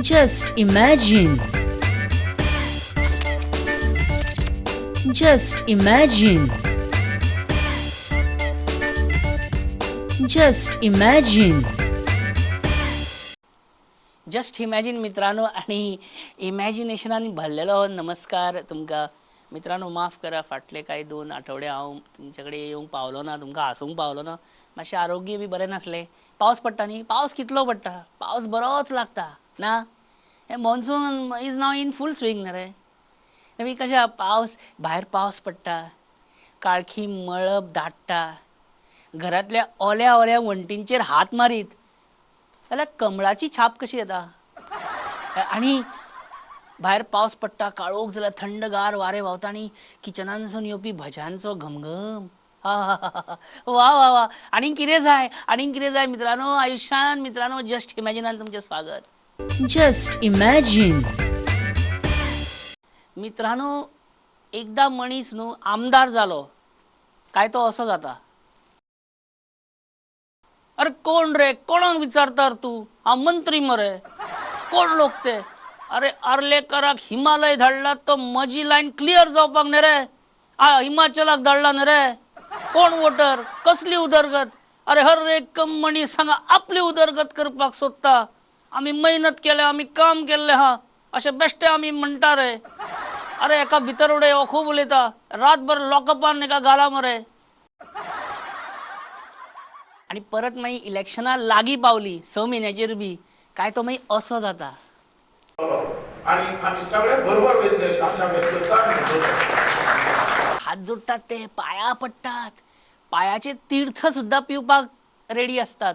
Just imagine. Just imagine. Just imagine. Just imagine मित्रांनो, आणि इमॅजिनेशनान भरलेलो नमस्कार तुमकां. मित्रांनो माफ करा, फाटले कांय 2 आठवडे हांव तुमचे कडेन येवंक पावलो ना, तुमकां हांसूंक पावलो ना. मातशें आरोग्य बी बरें नासलें. पावस पडटा न्ही, पावस कितलो पडटा, पावस बरोच लागता ना. हे monsoon is now in full swing न्ही रे. मागीर कशें पावस, भायर पावस पडटा, काळखी मळब दाट्टा, घरांतल्या ओल्या ओल्या वण्टींचेर हात मारीत जाल्यार कमळाची छाप कशी येता. आनी भायर पावस पडटा, काळोख जाल्यार थंडगार वारें व्हांवता आनी किचनांतसून येवपी भज्यांचो घमघम. हा वा वा वा, आनी कितें जाय, आनी कितें जाय मित्रांनो आयुश्यान. मित्रांनो जस्ट इमॅजिनान तुमचें स्वागत. Just imagine. मित्रांनो एकदां मनीस न्हू आमदार जालो काय तो असो जाता. अरे कोण रे, कोणाक विचारता तूं, हांव मंत्री मरे, कोण लोक ते. अरे आर्लेकराक हिमालय धाडला तो म्हजी लायन क्लियर जावपाक न्ही रे, आ हिमाचलाक धाडला न्ही रे. कोण वोटर, कसली उदरगत. अरे हर एक मनीस हांगा आपली उदरगत करपाक सोदता. आमी मेहनत केल्या, आमी काम केल्लें आहा अशें बेश्टे आमी म्हणटा रे. अरे एका भितर उडय हो खूब उलयता, रातभर लॉकअपान एका घाला मरे. आनी परत मागीर इलेक्शनां लागीं पावली 6 म्हयन्याचेर बी काय तो मागीर असो जाता. आनी आमी सगळे बरोबर वयतले आशा व्यक्त करता. हात जोडटात ते, पाया पडटात, पायाचे तीर्थ सुद्दां पिवपाक रेडी असतात.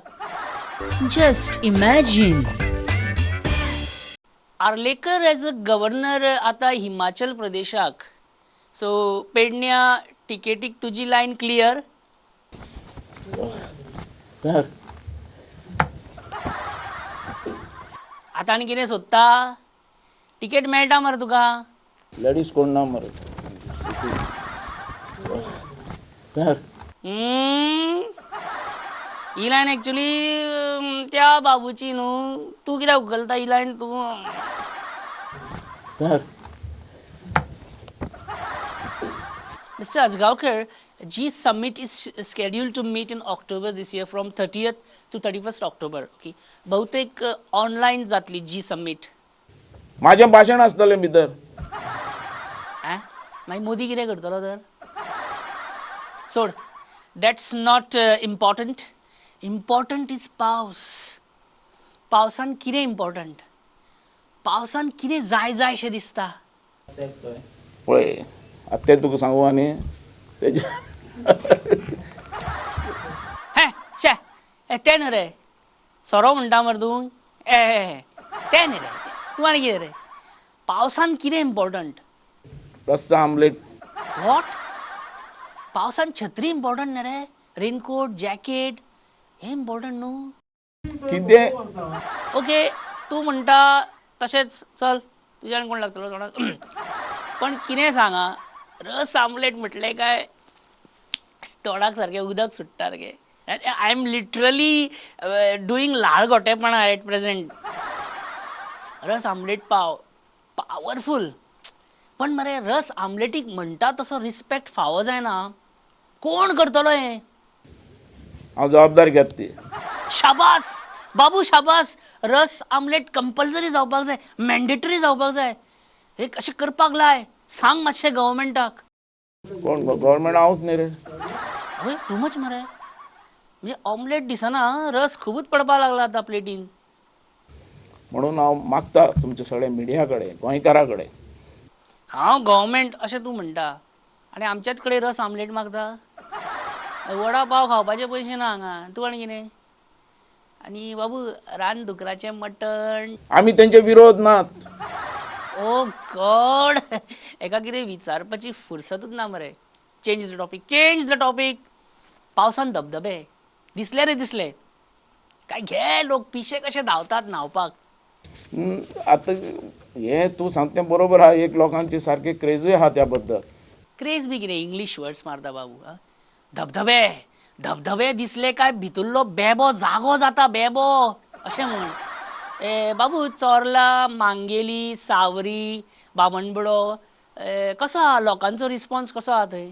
Just imagine. Arlekar as a governor आतां हिमाचल प्रदेशाक, सो पेडण्या टिकेटीक तुजी लायन क्लियर. आतां आनी कितें सोदता, टिकेट मेळटा मरे तुका. लेडीज कोण ना मरे. ही लायन एक्चुली त्या बाबूची न्हू, तूं कित्याक उखलता ही लायन तूं. Mr. Ajgaonkar, G Summit is scheduled to meet in October this year from 30th to 31st October. Okay. बहुतेक ऑनलायन जातली जी समिट. माझें भाशण आसतलें भितर. मागीर मोदी कितें करतलो तर? सोड, that's not important. Important is पावस. पावसान कितें इम्पॉर्टंट, पावसान कितें जाय जाय शें दिसता. पळय आतां तें तुका सांगू आनी तेजे हे शे ए तें न्हू रे, सोरो म्हणटा मरे तूं. ए तें न्ही रे, तूं आनी कितें रे. पावसान कितें इम्पॉर्टंट? रस्सा आमलेट. What, पावसान छत्री इम्पॉर्टंट न्ही रे, रेनकोट जॅकेट हें इम्पॉर्टंट न्हू. कितें? ओके तूं म्हणटा तशेंच चल, तुज्यान कोण लागतलो कोणाक. पण कितें सांगा, रस आमलेट म्हटलें काय तोंडाक सारकें उदक सुट्टा सारकें. I am literally doing लाळ गोटेपणां एट प्रेझेंट. रस आमलेट पाव पावरफूल, पण मरे रस आमलेटीक म्हणटा तसो रिस्पेक्ट फावो जायना. कोण करतलो हें? हांव जबाबदारी घेता ती. शाबास बाबू शाबास, रस आमलेट कंपल्सरी जावपाक जाय, मॅन्डेटरी जावपाक जाय. हे कशें करपाक लाय, सांग मातशें गव्हर्मेंटाक. कोण गव्हर्मेंट हांवच न्ही रे. आवय टू मच मरे, म्हणजे ऑमलेट दिसना, रस खुबूच पडपाक लागला आतां प्लेटीन. म्हणून हांव मागता तुमच्या सगळ्या मिडिया कडेन, गोंयकारा कडेन. हांव गव्हर्मेंट अशें तूं म्हणटा आनी आमच्याच कडेन रस आमलेट मागता. वडा पाव खावपाचे पयशे ना हांगा, तूं आनी कितें. आनी बाबू रानदुकराचें मटण. आमी तेंचे विरोध नात. ओ गॉड, एका कितें विचारपाची फुरसतूच ना मरे. Change the topic, change the topic. पावसान धबधबे दिसले रे दिसले काय घे, लोक पिशे कशे धांवतात न्हांवपाक. आतां हें तूं सांगता तें बरोबर आहा, एक लोकांची सारकी क्रेजूय आहा त्या बद्दल. क्रेज बी कितें इंग्लीश वर्ड्स मारता बाबू. धबधबे धबधबे दिसले काय भितरलो बेबो जागो जाता, बेबो अशें म्हण. ए बाबू, चोर्ला, मांगेली, सावरी, बामणबुडो, कसो आहा लोकांचो रिस्पॉन्स, कसो आहा थंय?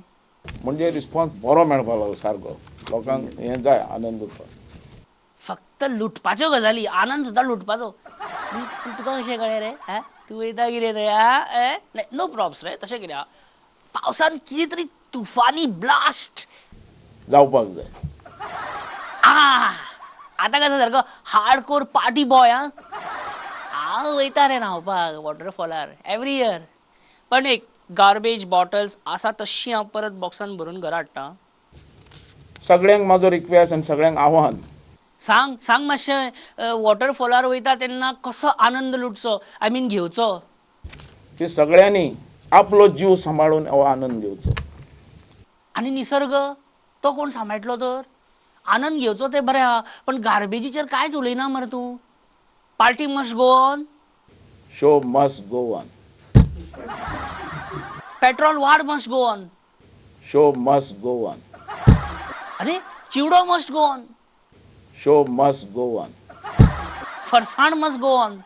म्हणजे रिस्पॉन्स बरो मेळपाक लागलो सारको, लोकांक हें जाय आनंद उरपाक. फक्त लुटपाच्यो गजाली, आनंद सुद्दां लुटपाचो. तुका कशें कळ्ळें रे? हा, तूं वयता कितें थंय? हा, नो प्रॉप्स रे. तशें कितें आहा, पावसान कितें तरी तुफानी ब्लास्ट जावपाक जाय. आ आतां कसो सारको हार्डकोर पार्टी बॉय. आं, हांव वयता रे न्हांवपाक वॉटरफॉलार एवरी इयर, पण एक गार्बेज बॉटल्स आसा तशी हांव परत बॉक्सान भरून घरा हाडटा. सगळ्यांक म्हाजो रिक्वेस्ट आनी सगळ्यांक आव्हान. सांग सांग मातशें, वॉटरफॉलार वयता तेन्ना कसो आनंद लुटचो, I mean घेवचो? की सगळ्यांनी आपलो जीव सांबाळून हो आनंद घेवचो. आनी निसर्ग तो कोण सांबाळटलो तर? आनंद घेवचो ते बरें आहा, पण गार्बेजीचेर कांयच उलयना मरे तूं. Party must go on, show must go on, petrol वाड must go on, show must go on, अरे चिवडो must go on, show must go on, farsan must go on,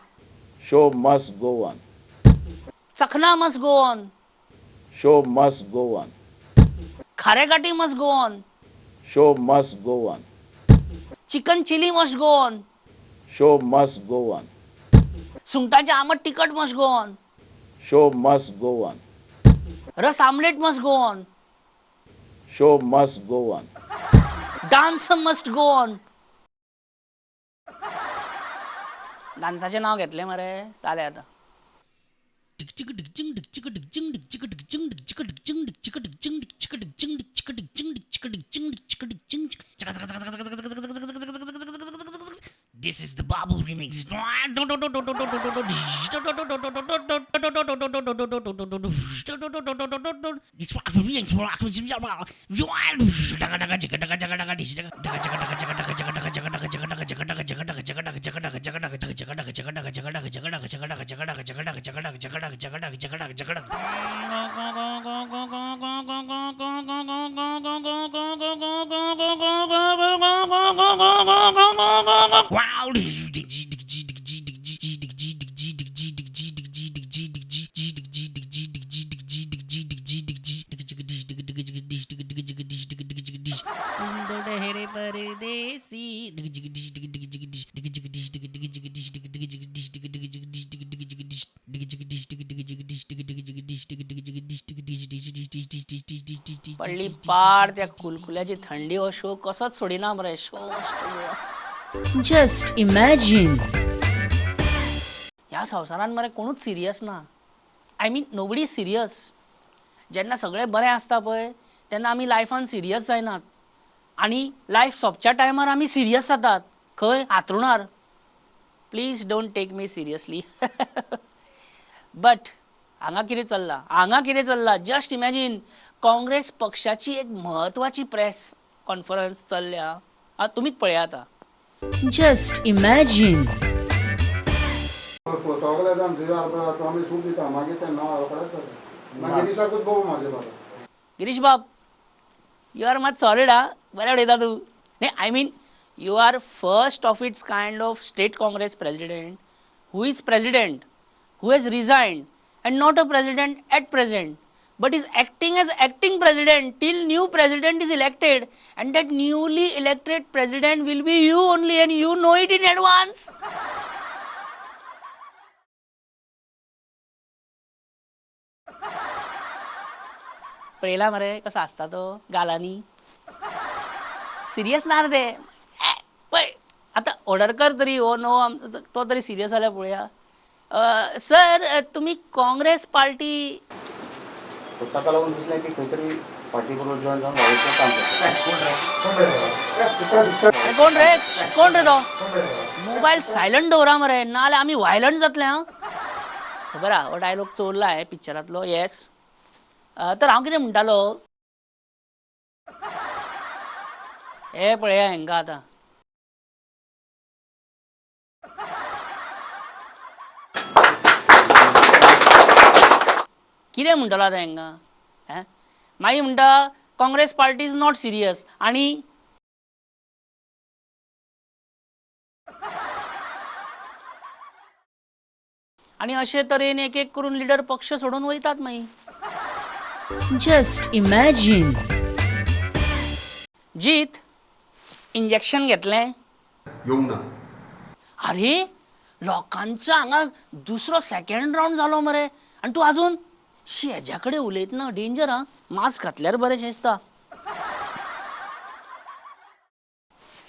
show must go on, chakhna must go on, show must go on, खारेकाटी must go on, show must go on, chicken chilli must go on, show must go on, सुंगटाचें आमट तिखट must go on, show must go on, ras omelette must go on, show must go on, dance must go on. डान्साचें नांव घेतलें मरे, जालें आतां. This is the Babu remix. Wow! पडली पाड त्या कुलकुल्याची थंडी. हो शो कसोच सोडिना मरे, शो. Just imagine. ह्या संवसारान मरे कोणूच सिरियस ना. I mean nobody serious. जेन्ना सगळें बरें आसता पळय तेन्ना आमी लायफान सिरियस जायनात, आनी लायफ सोंपच्या टायमार आमी सिरियस जातात खंय हातरुणार. Please don't take me seriously. But हांगा कितें चल्लां, हांगा कितें चल्लां, जस्ट इमॅजीन. काँग्रेस पक्षाची एक म्हत्वाची प्रेस कॉन्फरन्स चल्ल्या, आतां तुमीच पळयात आतां. Just imagine. सगळे जाण आमी सूट दिता, मागीर ते नांव रोखडेच जाता. मागीर गिरीशाकूच बोव मारले बाबा. गिरीश बाब, you are मात सॉलिड. हा, बरें उलयता तूं. न्ही, I mean you are first of its kind of state Congress president who is president who has resigned and not a president at present, but is acting as acting president till new president is elected, and that newly elected president will be you only, and you know it in advance. पळयला मरे कसो आसता तो गालांनी. Serious ना रे ते. पळय आतां ऑर्डर कर तरी हो नो, तो तरी सिरियस जाल्यार पळोवया. सर, तुमी काँग्रेस पार्टी ताका लागून दिसलें की खंय तरी पार्टी बरोबर जॉयन जावन वावुरचें काम करता. कोण रे, कोण रे तो? मोबायल सायलंट दवरा मरे, नाजाल्यार आमी व्हायलंट जातले. हां, खबर आहा हो डायलॉग चोरला हांवें पिक्चरांतलो. येस, तर हांव कितें म्हणटालो, हे पळया हेंकां आतां. कितें म्हणटलो आतां हेंकां? हें मागीर म्हणटा Congress party is not serious. आनी आनी अशे तरेन एक एक करून लिडर पक्ष सोडून वयतात मागीर. Just imagine. जीत, इंजेक्शन घेतलें? येवंक ना. अरे, लोकांचो हांगा दुसरो सेकंड रावंड जालो मरे आनी तूं आजून शी हेज्या कडेन उलयतना डेंजर. आं, मास्क घातल्यार बरें दिसता.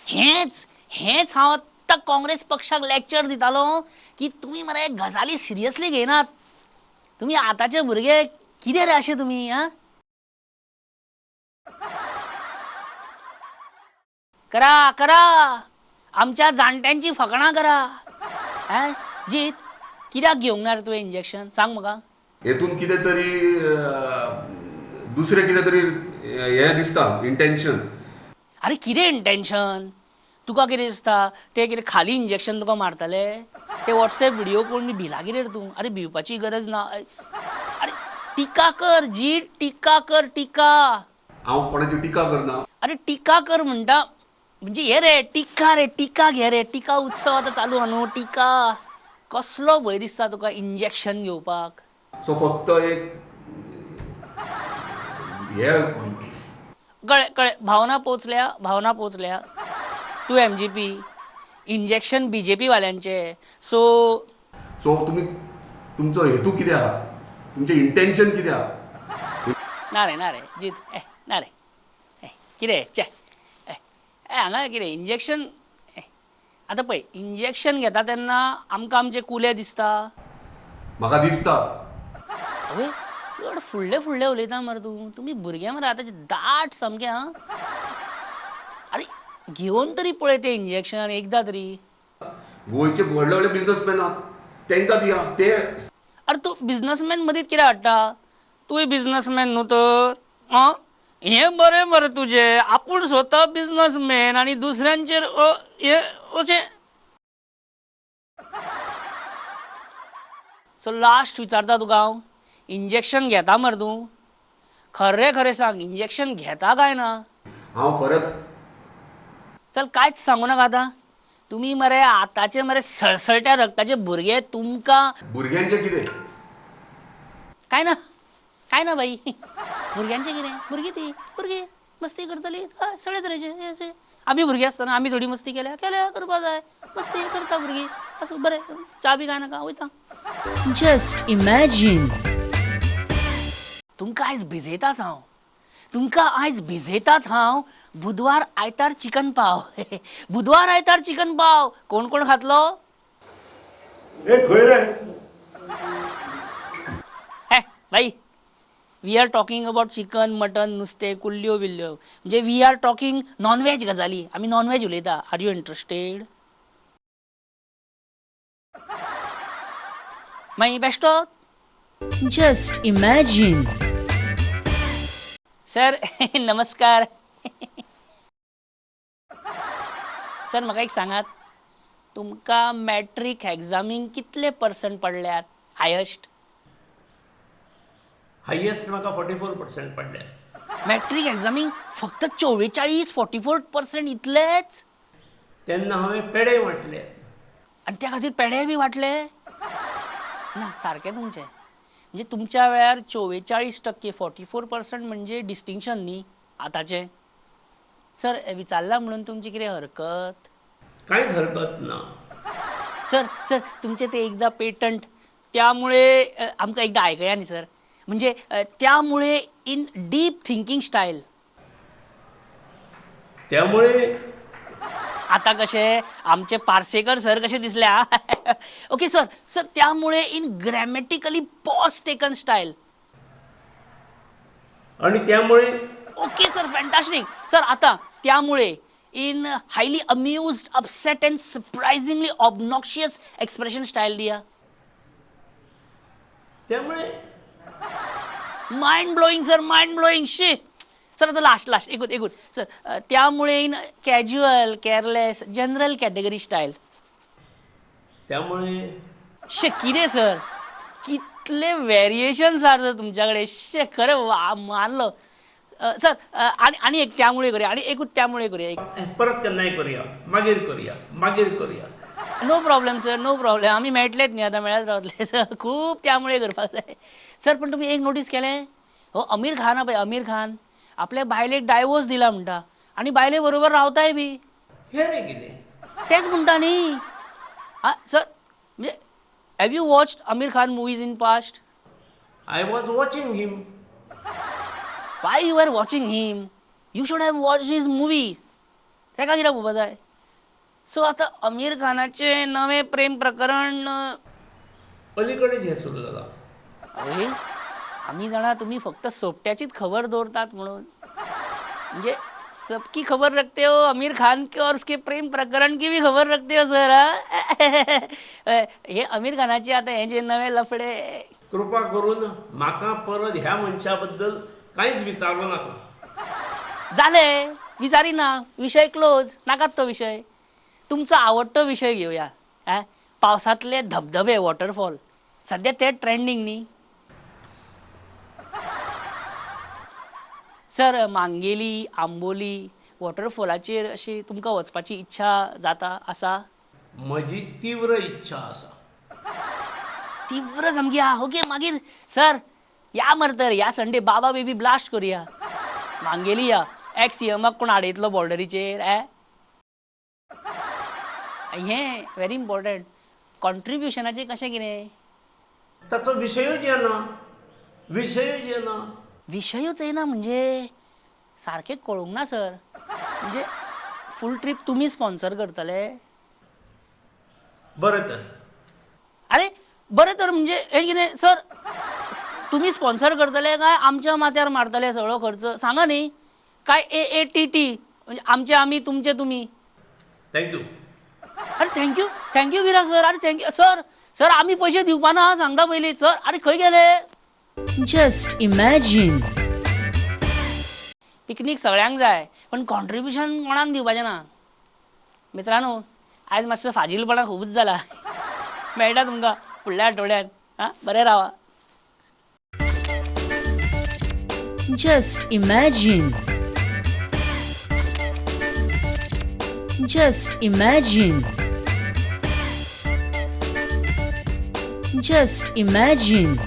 हेंच हेंच हांव आत्तां काँग्रेस पक्षाक लॅक्चर दितालो की तुमी मरे गजाली सिरियसली घेयनात. तुमी आतांचे भुरगे कितें रे अशे तुमी? आं, करा करा, आमच्या जाणट्यांची फकाणां करा. आं जीत, कित्याक घेवंक ना रे तुवें इंजेक्शन, सांग म्हाका. हेतून कितें तरी दुसरें कितें तरी हें दिसता, इंटेन्शन. अरे, कितें इंटेन्शन? तुका कितें दिसता, ते कितें खाली इंजेक्शन तुका मारतले? ते वॉट्सएप व्हिडिओ पळोवन बी भिला कितें रे तूं? अरे, भिवपाची गरज ना. अरे, टिका कर जी, टिका कर, टिका. हांव कोणाची टिका करना. अरे, टिका कर म्हणटा म्हणजे हे रे, टिका रे, टिका घे रे. टिका उत्सव आतां चालू आहा न्हू. टिका. कसलो भंय दिसता तुका इंजेक्शन घेवपाक? सो फक्त एक हे. कळ्ळें कळ्ळें, भावना पोचल्या, भावना पोचल्या. तूं एमजीपी, इंजेक्शन बीजेपी वाल्यांचे, सो सो तुमी तुमचो हेतू कितें आहा, तुमचें इंटेन्शन कितें आहा? ना रे, ना रे जीत, ए ना रे, ए कितें, चे, ए ए हांगा कितें इंजेक्शन, ए आतां पळय, इंजेक्शन घेता तेन्ना आमकां आमचे कुले दिसता? म्हाका दिसता. आवय, चड फुडले फुडले उलयता मरे तूं. तुमी भुरगे मरे आतांचे दाट सामके. आं, अरे, घेवन तरी पळय तें इंजेक्शन एकदां तरी. गोंयचे व्हडले व्हडले बिजनसमॅन आहात, तांकां दिया ते. अरे, तूं बिजनसमॅन मदींत कितें हाडटा? तूंय बिजनसमॅन न्हू तर? आं, हें बरें मरे तुजें, आपूण स्वता बिजनसमॅन आनी दुसऱ्यांचेर हें अशें. सो लास्ट विचारता तुका हांव, इंजेक्शन घेता मरे तूं? खरें खरें सांग, इंजेक्शन घेता काय ना? हांव परत चल, कांयच सांगू नाका आतां. तुमी मरे आतांचे मरे सळसळट्या रक्ताचे भुरगे, तुमकां भुरग्यांचें कितें? काय ना, काय ना बाई. भुरग्यांचें कितें? भुरगीं ती भुरगीं मस्ती करतली. हय, सगळे तरेचे हे अशे. आमी भुरगीं आसतना आमी थोडी मस्ती केल्या? केल्या. करपा जाय मस्ती, करता भुरगीं. आसूं, बरें, च्या बी काय नाका, वयता. Just imagine. तुमकां आयज भिजयतात हांव, तुमकां आयज भिजयतात हांव. बुधवार आयतार चिकन पाव, बुधवार आयतार चिकन पाव कोण कोण खातलो? ए, खंय रे? हे बाई, we are talking about chicken, mutton, नुस्तें, कुल्ल्यो बिल्ल्यो, म्हणजे we are talking non veg गजाली. आमी नॉन वेज उलयता. Are you interested? मागीर बेश्टो. Just imagine. Sir, नमस्कार सर. म्हाका एक सांगात, तुमकां मॅट्रीक एग्जामीक कितले पर्संट पडल्यात हायस्ट? हायेस्ट म्हाका 44% पडले. मॅट्रीक एग्जामीक फक्त 44, 44% इतलेच? तेन्ना हांवें पेडे वांटले. आनी त्या खातीर पेडे बी वांटले? ना, सारकें तुमचें. म्हणजे तुमच्या वेळार 44%, 44% म्हणजे डिस्टिंक्शन न्ही आतांचें? सर, विचारलां म्हणून तुमची कितें हरकत? कांयच हरकत ना. सर, सर, तुमचें ते एकदां पेटंट त्यामुळे आमकां एकदां आयकया न्ही सर. म्हणजे त्यामुळे इन डीप थिंकींग स्टायल. त्यामुळे आता कशे आमचे पार्सेकर सर कशे दिसले. Okay sir. सर, त्यामुळे in grammatically pause taken style. आणि त्यामुळे ओके सर, फॅन्टास्टिक सर. आता त्यामुळे in highly amused, upset and surprisingly obnoxious expression style दिया. त्यामुळे mind blowing sir, mind blowing. शी सर, आता लास्ट लास्ट, एकूच एकूच सर. त्यामुळे in casual, careless, general category style. त्यामुळे शे, कितें सर, कितले वेरिएशन्स आहा सर तुमच्या कडेन. शे, खरें वा मानलो सर. आनी आनी एक त्यामुळे करूया, आनी एकूच त्यामुळे करूया एक. परत केन्नाय करुया, मागीर करुया, मागीर करुया. No problem sir, no problem. आमी मेळटलेच न्ही आतां, मेळत रावतले सर. खूब त्यामुळे करपाक जाय सर. पण तुमी एक नोटीस केलें, हो अमीर खान हा पळय, अमीर खान आपल्या बायलेक डायवोर्स दिला म्हणटा आनी बायले बरोबर रावताय बी. हें रे कितें तेच म्हणटा न्ही. आं सर, म्हणजे have you watched Aamir Khan movies in past? I was watching him. Why you are watching him? You should have watch his movie. ताका कित्याक पळोवपा जाय? सो आतां अमीर खानाचें नवें प्रेम प्रकरण. अलीकडेच हें सुरू जालां. आवयस, आमी जाणा तुमी फक्त सोपट्याचीच खबर दवरतात म्हणून. म्हणजे सबकी खबर रखते हो, आमिर खान की और उसके प्रेम प्रकरण की भी खबर रखते हो सर. हा, हे आमिर खानाचे आतां हे जे नवे लफडे. कृपा करून म्हाका परत ह्या मनशा बद्दल कांयच विचारूं नाका. जालें, विचारिना, विशय क्लोज. नाकात तो विशय. तुमचो आवडटो विशय घेवया. आ, पावसांतले धबधबे, वॉटरफॉल, सद्या ते ट्रेंडींग न्ही सर. मांगेली, आंबोली वॉटरफॉलाचेर अशी तुमकां वचपाची इच्छा जाता आसा? म्हजी तीव्र इच्छा आसा. तीव्र सामकी. हा, ओके. मागीर सर या मरे तर, ह्या संडे बाबा बेबी ब्लास्ट करुया, मांगेली या. एक्स सीएमाक कोण आडयतलो बॉर्डरीचेर? ए, हें व्हेरी इम्पॉर्टंट, कॉन्ट्रिब्युशनाचें कशें कितें? ताचो विशयूच येना, विशयूच येना. विशयूच येना म्हणजे सारकें कळूंक ना सर. म्हणजे फूल ट्रीप तुमी स्पॉन्सर करतले? बरें तर. अरे बरें तर म्हणजे हें कितें सर? तुमी स्पॉन्सर करतले काय आमच्या माथ्यार मारतले सगळो खर्च, सांगा न्ही. काय ए ए टी टी, म्हणजे आमचे आमी तुमचे तुमी? Thank you. अरे thank you, thank you कित्याक सर? अरे thank you sir. Sir, आमी पयशे दिवपा ना, सांगता पयलीं सर. अरे खंय गेले? Just imagine. Picnic सगळ्यांक जाय, पण कॉन्ट्रिब्युशन कोणाक दिवपाचें ना. मित्रांनो, आयज मातसो फाजीलपणा खुबूच जाला. मेळटा तुमकां फुडल्या आठवड्यात. आं, बरें रावा. Just imagine. Just imagine. Just imagine.